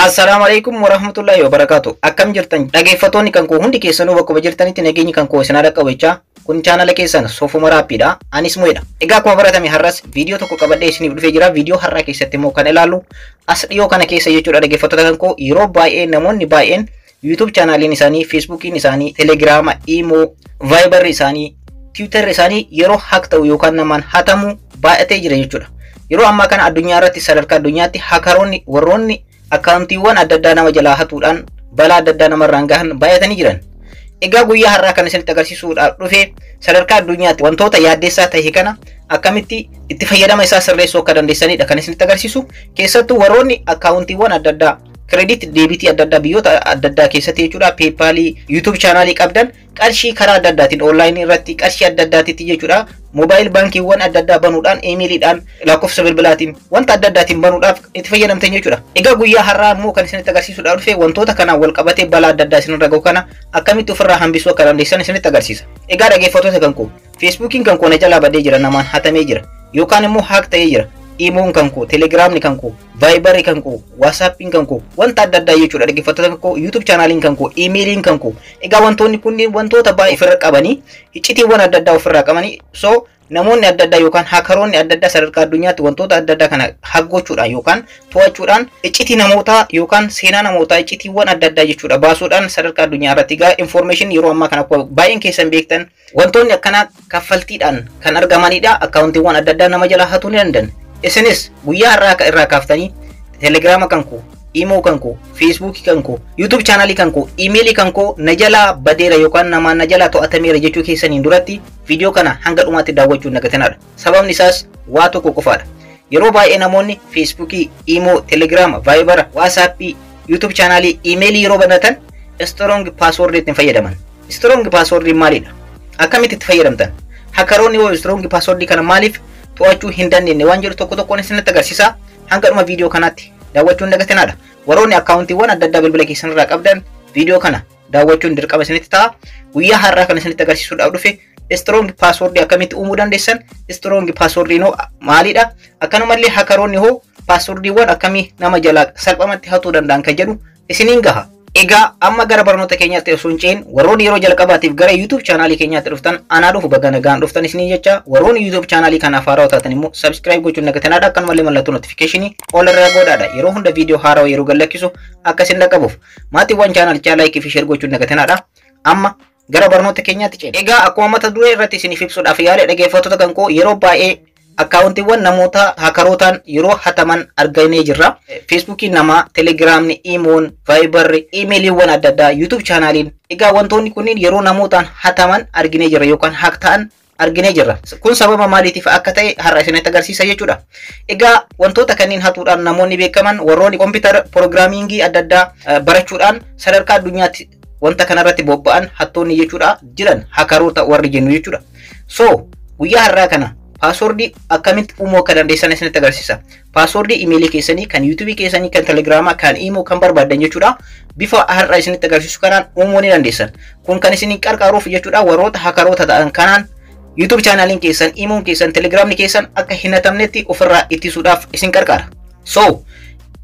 Assalaamu alaikum warahmatullahi wabarakaatu. Akkam jirtan dhaggeeffattoonni kan koo hundi keessanuu? Bakkuma jirtanitti nageenyi kan koo isin haa dhaqqabu jechaa, kun chaanala keessan Soofuma Raappiidha. Anis Mu'eedha. Egaa akkuma baratame har'as viidiyoo tokko qabadhee isiniif dhufee jira. Viidiyoo har'aa keessatti immoo kan ilaallu as dhiyoo kana keessa jechuudha, dhaggeeffattoota kan koo, yeroo baay'ee namoonni baay'een YouTube chaanaaliin isaanii, Facebookiin isaanii, Telegraama, Imo, Viber isaanii, Twitter isaanii yeroo hack ta'u yookaan namaan hatamu baay'atee jira jechuudha. Yeroo ammaa kana addunyaa irratti, sadarkaa addunyaatti, hakaroonni warroonni akkaawuntiiwwan adda addaa nama jalaa hatuudhaan balaa adda addaa namarraan gahan baay'atanii jiran. Egaa guyyaa har'aa kan isinitti agarsiisuudhaaf dhufe sadarkaa addunyaatti wantoota yaaddeessaa ta'e kana akkamitti itti fayyadama isaa sirreessuu akka dandeessanidha kan isinitti agarsiisu. Keessattuu warroonni akkaawuntiiwwan adda addaa credit, deebitii adda addaa biyyoota adda addaa keessatti jechuudha, PayPalii, YouTube chaanaalii qabdan, qarshii karaa adda addaatiin onlaayinii irratti qarshii adda addaatitti jechuudha, mobile baankiiwwan adda addaa banuudhaan, iimeeliidhaan, lakkoofsa bilbilaatiin, wanta adda addaatiin banuudhaaf itti fayyadamtan jechuudha. Egaa guyyaa har'aa immoo kan isinitti agarsiisuudhaaf dhufe wantoota kanaan wal qabatee balaa adda addaa isinirra gahu kana akkamitti ofirraa hambisuu akka dandeessan isinitti agarsiisa. Egaa dhaggeeffattoota kan koo, Feesbuukiin kan koo na jalaa badee jira, namaan hatamee jira yookaan immoo hack ta'ee jira. Imoon kan koo, Telegiraamni kan koo, Vaayibarri kan koo, Waasaappiin kan koo, wanta adda addaa jechuudha, dhaggeeffattoota kan koo, YouTube chaanaaliin kan koo, iimeeliin kan koo. Egaa wantoonni kunneen wantoota baay'ee ofirra qabanii, iccitiiwwan adda addaa ofirraa qabanii, so namoonni adda addaa yookaan hakaroonni adda addaa sadarkaa addunyaatti wantoota adda addaa kana hack gochuudhaan yookaan to'achuudhaan iccitii namootaa yookaan seenaa namootaa, iccitiiwwan adda addaa jechuudha, baasuudhaan sadarkaa addunyaa irratti. Egaa information yeroo ammaa kana akkuma baay'een keessan beektan wantoonni akkanaa kaffaltiidhaan kan argamanidha. Akkaawuntiiwwan adda addaa nama jalaa hatuu ni danda'an. Isinis guyyaa har'aa irraa kaaftanii Telegiraama kan koo, Imoo kan koo, Feesbuukii kan koo, YouTube chaanaalii kan koo, iimeelii kan koo na jalaa badeera yookaan namaan na jalaa to'atameera jechuu keessaniin duratti viidiyoo kana hanga dhumaatti daawwachuun nagatanaadha. Sababni isaas waa tokko qofaadha. Yeroo baay'ee namoonni Feesbuukii, Imoo, Telegiraama, Vaayibara, Waasaappii, YouTube chaanaalii, iimeelii yeroo banatan strong password ittiin fayyadaman. Strong password maalidha? Akkamitti itti fayyadamtan? Hakaroonni hoo strong password kana maaliif to'achuu hin dandeenye waan jedhu tokko tokkoon isinitti agarsiisa. Hanga dhuma viidiyoo kanaatti daawwachuun dagatinaadha. Warroonni akkaawuntiiwwan adda addaa bilbila keessan irraa qabdan viidiyoo kana daawwachuun dirqama isinitti ta'a. Guyyaa har'aa kan isinitti agarsiisuudhaaf dhufe strong password akkamitti uumuu dandeessan, strong password hoo maalidha, akkanumallee hakaroonni hoo passwordiiwwan akkamii nama jalaa salphamatti hatuu danda'an kan jedhu isiniin gaha. Egaa amma gara barnoota keenyaatti osoo hin ce'in, warroonni yeroo jalqabaatiif gara YouTube chaanaalii keenyaatti dhuftan anaa dhufu, baga nagaan dhuftan isinii jecha, warroonni YouTube chaanaalii kanaaf haarawaa taatan immoo subscribe gochuun nagatanaadha. Akkanumallee mallattoo notification ol irra godhaadha, yeroo hunda viidiyoo haarawaa yeroo gadlakkisu akka isin dhaqqabuuf. Maatiiwwan chaanaalichaa like fi share gochuun nagatanaadha. Amma gara barnoota keenyaatti ceena. Egaa akkuma mata duree irratti isiniif ibsuudhaaf yaale, dhaggeeffattoota kan koo, yeroo baay'ee akkaawuntiiwwan namoota hakarootaan yeroo hataman arganee jirra. Feesbuukiin namaa, Telegiraamni, Imoon, Vaayibarri, iimeeliiwwan adda addaa, YouTube chaanaaliin. Egaa wantoonni kunniin yeroo namootaan hataman arginee jirra yookaan hack ta'an arginee jirra. Kun sababa maaliitiif akka ta'e har'a isinitti agarsiisa jechuudha. Egaa wantoota kanneen hatuudhaan namoonni beekaman warroonni computer programmingii adda addaa barachuudhaan sadarkaa addunyaatti wanta kanarratti bobba'an, hattoonni jechuudha jiran, hakaroota warri jennu jechuudha. So guyyaa har'aa kana paaswordii akkamitti uumuu akka dandeessan isinitti agarsiisa. Paaswordii imeelii keessanii, kan yuutuubii keessanii, kan Telegiraamaa, kan Imoo, kan barbaadan jechuudha. Bifa har'a isinitti agarsiisu kanaan uumuu ni dandeessan. Kun kan isin qarqaaruuf jechuudha, warroota hakaroota ta'an kanaan YouTube chaanaaliin keessan, Imoon keessan, Telegiraamni keessan akka hin hatamnetti ofirraa ittisuudhaaf isin qarqaara. So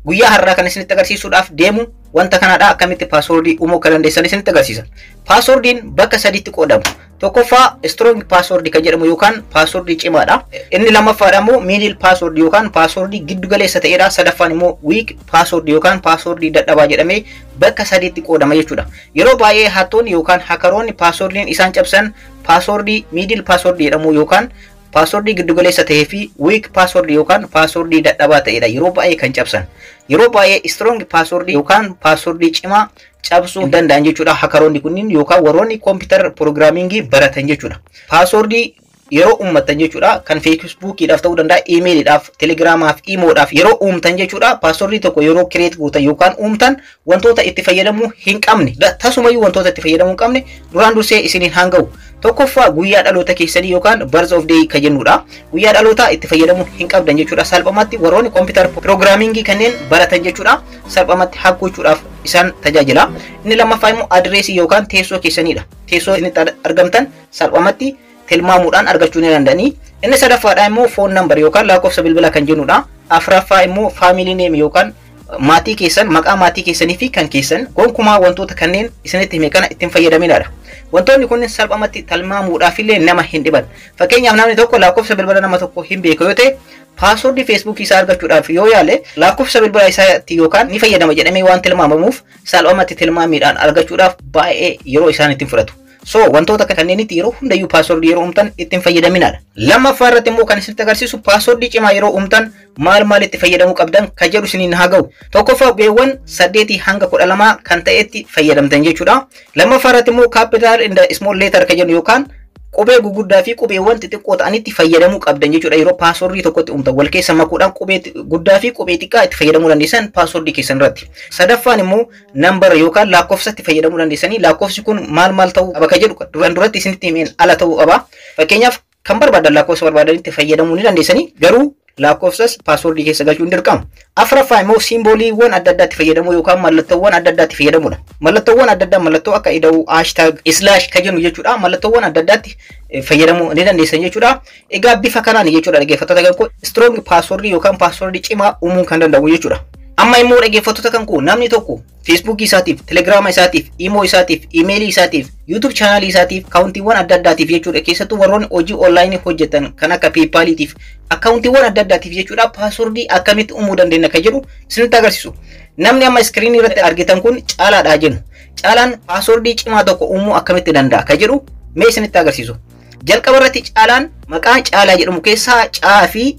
guyyaa har'aa kan isinitti agarsiisuudhaaf deemu wanta kanadha, akkamitti paaswordii uumuu akka dandeessan isinitti agarsiisa. Paaswordiin bakka sadiitti qoodamu. Tokkoffaa strong password kan jedhamu yookaan paaswordii cimaadha. Inni lammaffaadha immoo middle password yookaan paaswordii giddu galeessa ta'edha. Sadaffaan immoo weak password yookaan paaswordii dadhabaa jedhamee bakka sadiitti qoodama jechuudha. Yeroo baay'ee hattoonni yookaan hakaroonni paaswordiin isaan cabsan paaswordii middle password jedhamu yookaan paaswordii giddu galeessa ta'ee fi weak password yookaan paaswordii dadhabaa ta'edha yeroo baay'ee kan cabsan. Yeroo baay'ee strong password yookaan paaswordii cimaa cabsuu hin danda'an jechuudha hakaroonni kunniin yookaan warroonni computer programmingii baratan jechuudha. Paaswordii yeroo uummattan jechuudha, kan Feesbuukiidhaaf ta'uu danda'a, iimeeliidhaaf, Telegiraamaaf, Imoodhaaf yeroo uumtan jechuudha, paaswordii tokko yeroo create gootan yookaan uumtan wantoota itti fayyadamuu hin qabne, tasumayyuu wantoota itti fayyadamuu hin qabne duraan dursee isiniin hanga'u. Tokkoffaa guyyaa dhaloota keessanii yookaan birth of day kan jennudha. Guyyaa dhalootaa itti fayyadamuu hin qabdan jechuudha. Salphumatti warroonni computer programmingii kanneen baratan jechuudha, salphumatti hack gochuudhaaf isaan tajaajila. Inni lammaffaa immoo adireesii yookaan teessoo keessanidha. Teessoo inni argamtan salphumatti tilmaamuudhaan argachuu ni danda'anii. Inni sadaffaadha immoo phone number yookaan lakkoofsa bilbilaa kan jennudha. Afuraffaa immoo family name yookaan Maatii keessan, maqaa maatii keessanii fi kan keessan gonkumaa wantoota kanneen isinitti hime kana ittiin fayyadaminaadha. Wantoonni kunneen salphumatti tilmaamuudhaaf illee nama hin dhiban. Fakkeenyaaf, namni tokko lakkoofsa bilbila nama tokko hin beeku yoo ta'e, passwordii Feesbuukii isaa argachuudhaaf yoo yaale, lakkoofsa bilbila isaatti yookaan ni fayyadama jedhamee waan tilmaamamuuf, salphumatti tilmaamiidhaan argachuudhaaf baay'ee yeroo isaan ittiin fudhatu. So wantoota kanneenitti yeroo hundayyuu passwordii yeroo uumtan ittiin fayyadaminaadha. Lammaffaa irratti immoo kan isinitti agarsiisu, passwordii cimaa yeroo uumtan maal maal itti fayyadamuu qabdan kan jedhu isiniin haa ga'u. Tokkoffaa, qubeewwan 8 hanga 12 kan ta'etti fayyadamtan jechuudha. Lammaffaa irratti immoo capital and small letter kan jennu yookaan qubee guguddaa fi qubeewwan xixiqqoo ta'anitti fayyadamuu qabdan jechuudha. Yeroo passwordii tokkotti uumtan wal keessa makuudhaan qubee guddaa fi qubee xiqqaa itti fayyadamuu dandeessan passwordii keessan irratti. Sadaffaan immoo number yookaan lakkoofsatti fayyadamuu dandeessanii. Lakkoofsi kun maal maal ta'uu qaba kan jedhu duraan duratti isinitti himeen ala ta'uu qaba. Fakkeenyaaf, kan barbaadan lakkoofsa barbaadanitti fayyadamuu ni dandeessanii, garuu lakkoofsas passwordii keessa galchuun dirqama. Afuraffaa immoo symboliiwwan adda addaatti fayyadamuu yookaan mallattoowwan adda addaatti fayyadamuudha. Mallattoowwan adda addaa, mallattoo akka ida'uu, hashtag, slash kan jennu jechuudha. Mallattoowwan adda addaatti fayyadamuu ni dandeessan jechuudha. Egaa bifa kanaan jechuudha, dhaggeeffattoota kan koo, strong passwordii yookaan passwordii cimaa uumuu kan danda'u jechuudha. Amma immoo, dhaggeeffattoota kan koo, namni tokko Feesbuukii isaatiif, Telegiraama isaatiif, Imoo isaatiif, Imeelii isaatiif, YouTube channelii isaatiif, accountiiwwan adda addaatiif jechuudha. Keessattuu warroonni hojii onlineii hojjetan kan akka PayPaliitiif, accountiiwwan adda addaatiif jechuudha. Passwordii akkamitti uumuu dandeenya kan jedhu isinitti agarsiisu. Namni amma screenii irratti argitan kun Caalaadha jennu. Caalaan passwordii cimaa tokko uumuu akkamitti danda'a kan jedhu mee isinitti agarsiisu. Jalqaba irratti Caalaan maqaa Caalaa jedhamu keessaa caa fi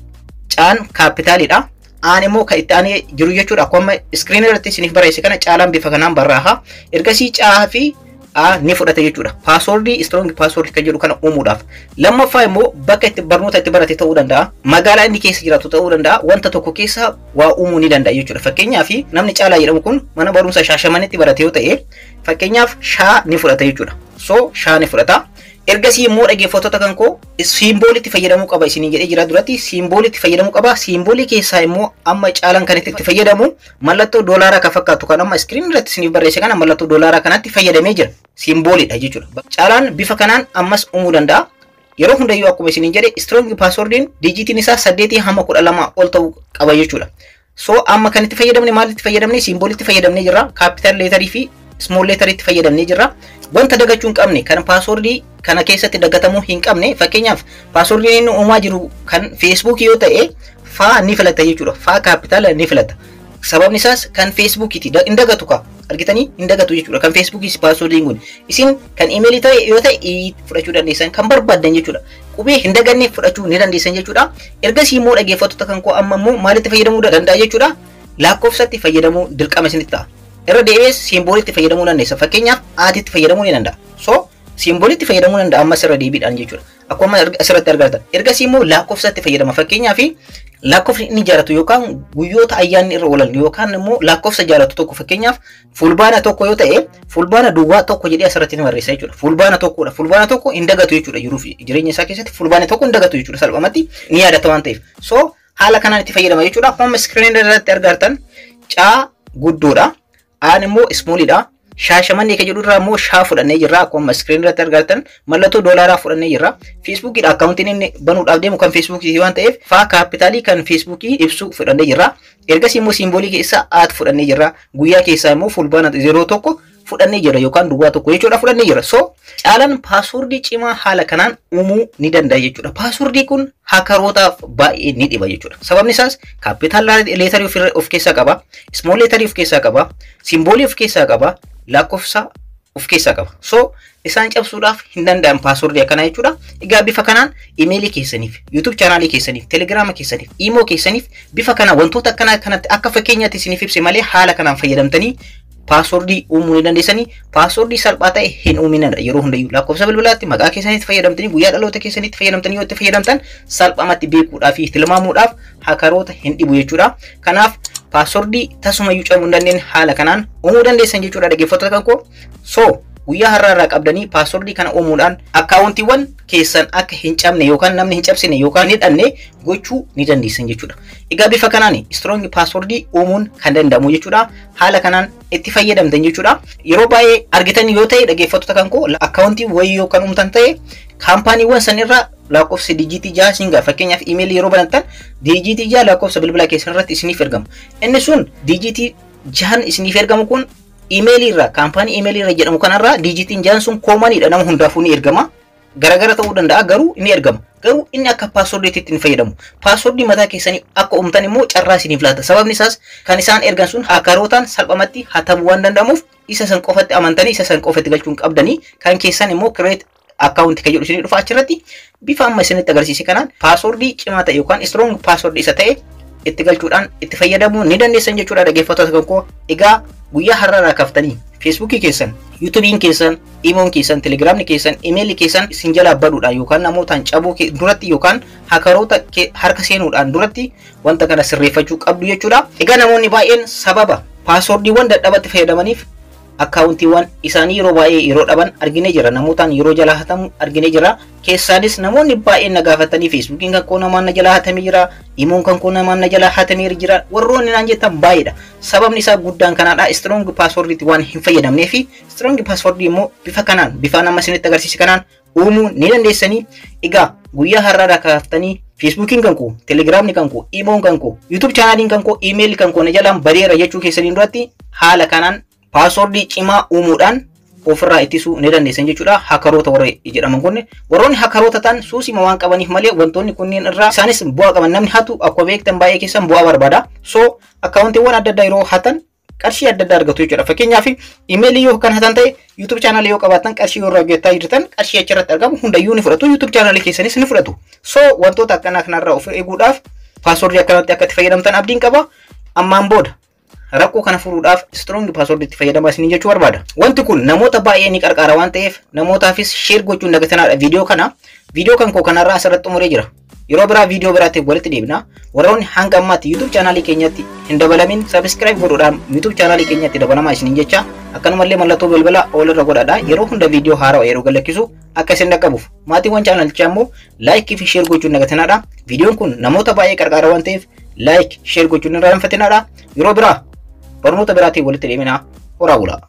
caan capitalidha. Aan immoo kan itti aanee jiru jechuudha. Akkuma screenii irratti isiniif barreesse kana Caalaan bifa kanaan barraaha. Ergasii caa fi A ni fudhata jechuudha. Passwordii strong passwordii kan jedhu kana uumuudhaaf. Lammaffaa immoo bakka itti barnoota itti barate ta'uu danda'a. Magaalaa inni keessa jiraatu ta'uu danda'a. Wanta tokko keessa waa uumuu ni danda'a jechuudha. Fakkeenyaaf, namni Caalaa jedhamu kun mana barumsa Shaashamanitti barate yoo ta'e, fakkeenyaaf shaa ni fudhata jechuudha. So shaa ni fudhata. Ergasii immoo, dhaggeeffattoota kan koo, symbolitti fayyadamuu qaba isiniin jedhee jira duratti. Symbolitti fayyadamuu qaba. Symbolii keessaa immoo amma Caalaan kan itti fayyadamu mallattoo doolaaraa kan fakkaatu kan amma screen irratti isiniif barreesse kana, mallattoo doolaaraa kanatti fayyadamee jira. Symbolidha jechuudha. Caalaan bifa kanaan ammas uumuu danda'a. Yeroo hundayyuu akkuma isiniin jedhe, strong passwordiin digitiin isaa 8 hamma 12 ol ta'uu qaba jechuudha. So amma kan itti fayyadamne, maalitti fayyadamne? Symbolitti fayyadamnee jirra. Capital letterii fi small letteritti fayyadamnee jirra. Wanta dagachuu hin qabne, kan passwordii kana keessatti dagatamuu hin qabne, fakkeenyaaf passwordiin inni uumaa jiru kan Feesbuukii yoo ta'e, faa ni filata jechuudha. Faa capital ni filata. Sababni isaas kan Feesbuukiiti. Hin dagatu ka. Argitanii, hin dagatu jechuudha. Kan Feesbuukiis passwordiin kun. Isin kan imeelii ta'e yoo ta'e fudhachuu dandeessan, kan barbaaddan jechuudha. Qubee hin daganne fudhachuu ni dandeessan jechuudha. Ergasii immoo, dhaggeeffattoota kan koo, amma immoo maalitti fayyadamuu danda'a jechuudha? Lakkoofsatti fayyadamuu dirqama isinitti ta'a. Irra deebi'ees symbolitti fayyadamuu dandeessa. Fakkeenyaaf, atitti fayyadamuu ni danda'a. So symbolitti fayyadamuu danda'a ammas irra deebiidhaan jechuudha. Akkuma asirratti argatan. Ergasii immoo lakkoofsatti fayyadama. Fakkeenyaaf, lakkoofni inni jaalatu yookaan guyyoota ayyaanni irra oolan yookaan immoo lakkoofsa jaalatu tokko, fakkeenyaaf Fulbaana 1 yoo ta'e, Fulbaana duwwaa tokko jedhee asirratti ni barreessa jechuudha. Fulbaana tokkodha. Fulbaana 1 hin dagatu jechuudha. Jiruuf jireenya isaa keessatti Fulbaana 1 hin dagatu jechuudha. Salphumatti ni yaadata waan ta'eef. So haala kanaan itti fayyadama jechuudha. Akkuma screen irratti argartan, caa guddoodha. Aan immoo smallidha. Shaashamannee kan jedhu irraa immoo shaa fudhannee jirra. Akkuma screen irratti argartan, mallattoo doolaaraa fudhannee jirra. Feesbuukiidha accountiin inni banuudhaaf deemu kan Feesbuukii waan ta'eef, faa capitalii kan Feesbuukii ibsu fudhannee jirra. Ergasii immoo symbolii keessaa at fudhannee jirra. Guyyaa keessaa immoo Fulbaana 01 fudhannee jirra yookaan duwwaa tokko jechuudha fudhannee jirra. So Caalaan passwordii cimaa haala kanaan uumuu ni danda'a jechuudha. Passwordii kun hackerootaaf baay'ee ni dhiba jechuudha. Sababni isaas capital letterii of keessaa qaba, small letterii of keessaa qaba, symbolii of keessaa qaba, lakkoofsa of keessaa qaba. So isaan cabsuudhaaf hin danda'an passwordii akkanaa jechuudha. Egaa bifa kanaan imeelii keessaniif, YouTube channelii keessaniif, Telegiraama keessaniif, Imoo keessaniif bifa kana wantoota akkanaa kanatti akka fakkeenyaatti isiniif ibse malee, haala kanaan fayyadamtanii passwordii uumuu ni dandeessanii. Passwordii salphaa ta'e hin uuminadha. Yeroo hundayyuu lakkoofsa bilbilaatti, maqaa keessanitti fayyadamtanii, guyyaa dhaloota keessanitti fayyadamtanii yoo itti fayyadamtan, salphamatti beekuudhaa fi tilmaamuudhaaf hackeroota hin dhibu jechuudha. Kanaaf passwordii tasumayyuu cabuu hin dandeenye haala kanaan uumuu dandeessan jechuudha, dhaggeeffattoota kan koo. So Guyyaa har'aa irraa qabdanii passwordii kana uumuudhaan akkaawuntiiwwan keessan akka hin cabne yookaan namni hin cabsine yookaan hin hidhanne gochuu ni dandeessan jechuudha. Egaa bifa kanaan strong passwordii uumuun kan danda'amu jechuudha. Haala kanaan itti fayyadamtan jechuudha. Yeroo baay'ee argitan yoo ta'e, dhaggeeffattoota kan koo, akkaawuntii wayii yoo kan uumtan ta'e, kaampaaniiwwan sanirraa lakkoofsa dijiitii 6 isin ga'a. Fakkeenyaaf, iimeelii yeroo banattan dijiitii 6 lakkoofsa bilbila keessan irratti isiniif ergama. Inni sun dijiitii 6 isiniif ergamu kun iimeelii irraa, kaampaanii iimeelii irra jedhamu kanarraa dijiitiin 6 sun commoniidha, nama hundaafuu ni ergama. Garagara ta'uu danda'a, garuu ni ergama. Garuu inni akka passwordiitti hin fayyadamu. Passwordii mataa keessanii akka uumtan immoo carraa isiniif laata. Sababni isaas kan isaan ergan sun hackerootaan salphumatti hatamuu waan danda'amuuf, isa san qofatti amantanii isa san qofatti galchuun qabdanii, kan keessan immoo create account kan jedhu isinii dhufa. Achirratti bifa amma isinitti agarsiise kanaan passwordii cimaa ta'e yookaan strong passwordii isa ta'e itti galchuudhaan itti fayyadamuu ni dandeessan jechuudha, dhaggeeffattoota kan koo. Egaa guyyaa har'aarraa kaaftanii Feesbuukii keessan, Yuutuubiin keessan, Imoon keessan, Telegiraamni keessan, imeelli keessan isin jalaa baduudhaan yookaan namootaan cabuu duratti yookaan hackeroota harka seenuudhaan duratti wanta kana sirreeffachuu qabdu jechuudha. Egaa namoonni baay'een sababa passwordiiwwan dadhabatti fayyadamaniif akkaawuntiiwwan isaanii yeroo baay'ee yeroo dhaban arginee jira. Namootaan yeroo jalaa hatamu arginee jira. Keessaanis namoonni baay'een na gaafatanii, Feesbuukiin kan koo namaan na jalaa hatamee jira, Imoon kan koo namaan na jalaa hatamee jira. Warroonni naan jettan baay'eedha. Sababni isaa guddaan kanaadha. Strong passwordiitti waan hin fayyadamnee fi strong passwordii immoo bifa kanaan, bifa nama isinitti agarsiise kanaan uumuu ni dandeessanii. Egaa guyyaa har'aadhaa kaaftanii Feesbuukiin kan koo, Telegiraamni kan koo, Imoon kan koo, YouTube chaanaaliin kan koo, iimeelli kan koo na jalaan badeera jechuu keessaniin duratti haala kanaan passwordii cimaa uumuudhaan ofirraa ittisuu ni dandeessan jechuudha. Hackeroota warra jedhaman kun, warroonni hackeroota ta'an suusima waan qabaniif malee wantoonni kunneen irraa isaanis bu'aa qaban. Namni hatu akkuma beektan baay'ee keessan bu'aa barbaada. So akkaawuntiiwwan adda addaa yeroo hatan qarshii adda addaa argatu jechuudha. Fakkeenyaaf, imeelii yoo kan hatan ta'e, YouTube chaanaalii yoo qabaatan, qarshii yoo irraa hojjetaa jirtan, qarshii achirratti argamu hundayyuu ni fudhatu. YouTube chaanaalii keessanis ni fudhatu. So wantoota akkanaa kanarraa of eeguudhaaf passwordii akkanatti akka itti fayyadamtan abdiin qaba. Ammaan booda rakkoo kana furuudhaaf strong password itti fayyadamaa isiniin jechuu barbaada. Wanti kun namoota baay'ee ni qarqaara waan ta'eef namootaafis share gochuun dagatanaadha viidiyoo kana. Viidiyoo kan koo kanarraa asirratti xumuree jira. Yeroo biraa viidiyoo biraatiif walitti deebina. Warroonni hanga ammaatti YouTube chaanaalii keenyatti hin dabalamin subscribe godhuudhaan YouTube chaanaalii keenyatti dabalamaa isiniin jecha, akkanumallee mallattoo bilbila ol irra godhadha. Yeroo hunda viidiyoo haarawaa yeroo gadlakkisu akka isin dhaqqabuuf. Maatiiwwan chaanalichaa immoo like fi share gochuun dagatanaadha. Viidiyoon kun namoota baay'ee qarqaara waan ta'eef like, share gochuun hin irraanfatinaadha. Yeroo biraa barnoota biraatiin walitti deebina. Horaa bulaa.